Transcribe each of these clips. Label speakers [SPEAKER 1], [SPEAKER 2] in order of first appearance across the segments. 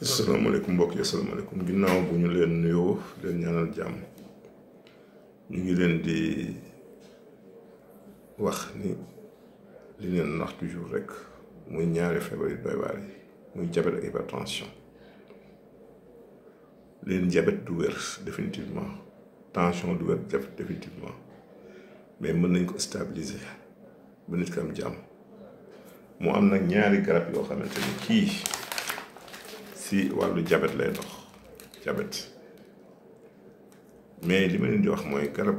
[SPEAKER 1] asalaamaaleykum mbokk yi asalaamaaleykum ginnaaw bu ñu leen nuyoo leen ñaanal jàmm ñu ngi leen di wax ni li leen wax toujours rek muy ñaari feebar yu doy waar yi muy diabète ak hypertension leen diabète du wér définitivement tension du wér définitivement mais mën nañ ko stabiliser ba nit ki am jàmm mu am nag ñaari garab yoo xamante ni kii si wàllu diabète lay dox diabète mais li ma leen di wax mooy garab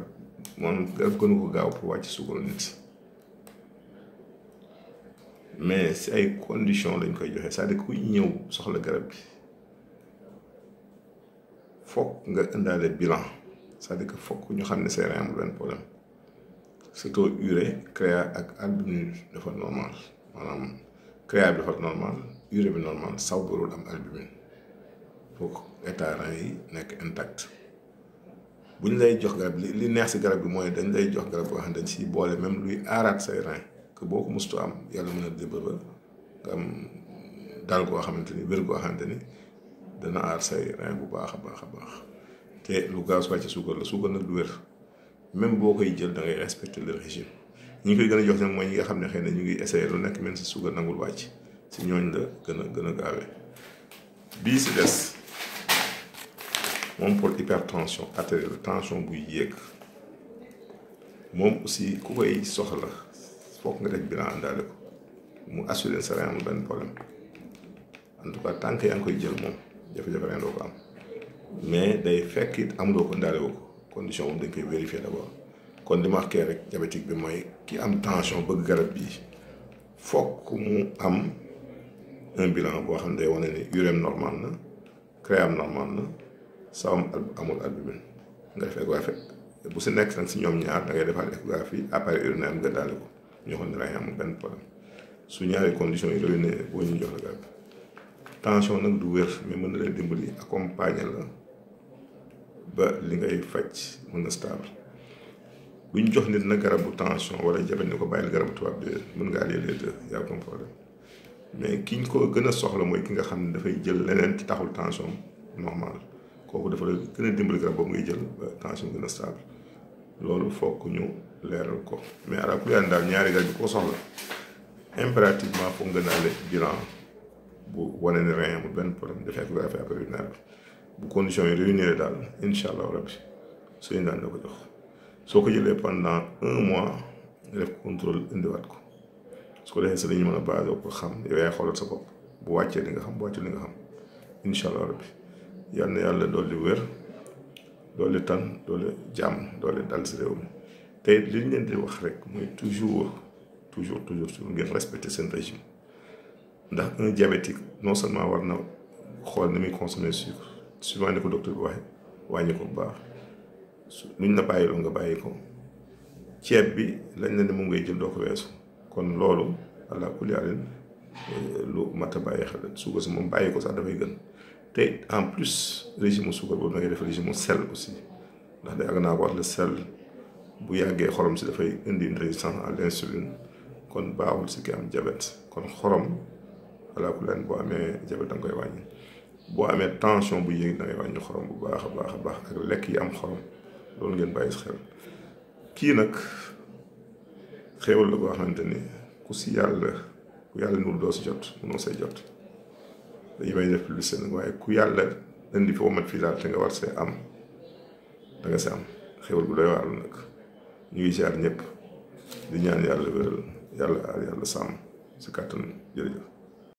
[SPEAKER 1] gënu ko gaaw pour wàcc suukaru nit mais si ay conditions lañ koy joxe c'est-à-dire que kuy ñëw soxla garab bi fokk nga indaale bilan c'est-à-dire que fokk ñu xam ne say rein amul benn problème surtout urée créa ak albumine dafa normal maanaam créa bi dafa normal urée bi normal saw barul am albumine fokk état rein yi nekk intact bu ñu lay jox garab li neex si garab bi mooy dañ lay jox garab boo xam ne dañ si boole même luy aaraat say rein que boo ko mustu am yàlla mën a dimbali ba nga am dal goo xamante ni wér goo xamante ni dana aar say rein bu baax a baax a baax te lu gaaw si wàcc suukar la suukar nag du wér même boo koy jël da ngay respecter le régime ñi koy gën a jox nag mooy ñi nga xam ne xëy na ñu ngi essayer lu nekk même si suukar nangul wàcc si ñooñ la gën a gaawee bii si des moom pour hypertension artérielle tension buy yéeg moom aussi ku koy soxla foog nga def bilan àndaale ko mu assurer sa rein amul benn problème en tout cas tant que yaa ngi koy jël moom jafe-jafe rein doo ko am mais day fekk it amuloo ko àndaale woo ko condition moom dañ koy vérifier d'abord kon li ma wax kee rek diabétique bi mooy ki am tension bëgg garab bii fokk mu am un bilan boo xam ne day wane ni uréem normal na créam normal na sawam amul albumine nga def échographie bu si nekk nag si ñoom ñaar da ngay defaat échographie appareil urinaire nga daale ko ñoo xam ne rein amul benn problème su ñaari conditions yi réunir boo ñu jox la garab tension nag du wér mais mën na leen dimbali accompagner la ba li ngay faj mën na stable bu ñu jox nit nag garabu tension wala diabète ni ko bàyyil garabu tubaab bi mën nga allier les deux y a aucun problème mais ki ñu ko gën a soxla mooy ki nga xam ne dafay jël leneen ci taxul tension normal kooku dafa la gën a dimbali garab boobu ngay jël ba tension gën a stable loolu fokk ñu leeral ko mais à la kuliyaan daal ñaari garab bi ko soxla impérativement foog nga naale bilan bu wane ne rein amul benn problème dafay échographie appareil urinaire bi bu conditions yi réunir daal incha allah rabbi suñu daan la ko jox soo ko jëlee pendant 1 mois nga def contrôle indiwaat ko su ko defee sa dañu mën a basé pour xam yow yaay xoolal sa bopp bu wàccee li nga xam bu wàccee li nga xam incha allah rabbi yal na yàlla dolli wér dolli tan dolli jàmm dolli dal si réew mi te li ñu leen di wax rek mooy toujours ngeen respecter seen régime ndax un diabétique non seulement war na xool ni muy consommer sucre suivant ni ko docteur bi waxee wàññi ko bu baax luñ la bàyyiloo nga bàyyi ko ceeb bi lañ la ne moom ngay jël doo ko weesu kon loolu allah kulli alin lu mat a bàyyi xel suukar si moom bàyyi ko sax dafay gën te en plus régime mu suukar boobu da ngay def régime mu sel aussi ndax de yàgg naa ko wax le sel bu yàggee xorom si dafay indi une résistance à l'insuline kon baaxul si ki am diabète kon xorom allah kulli alin boo amee diabète da nga koy wàññi boo amee tension bu yéeg da ngay wàññi xorom bu baax a baax ak lekk yi am xorom loolu ngeen bàyyi si xel kii nag xéewal la koo xamante ni ku yàlla nur doo si jot mënoo say jot dañu may def publicité nag waaye ku yàlla indi fi womat fii daal te nga war see am da nga si am xéewal bu doy waar nag ñu ngi ziar ñëpp di ñaan yàlla wéral yàlla aar yàlla sàmm si kàttan jërëjëf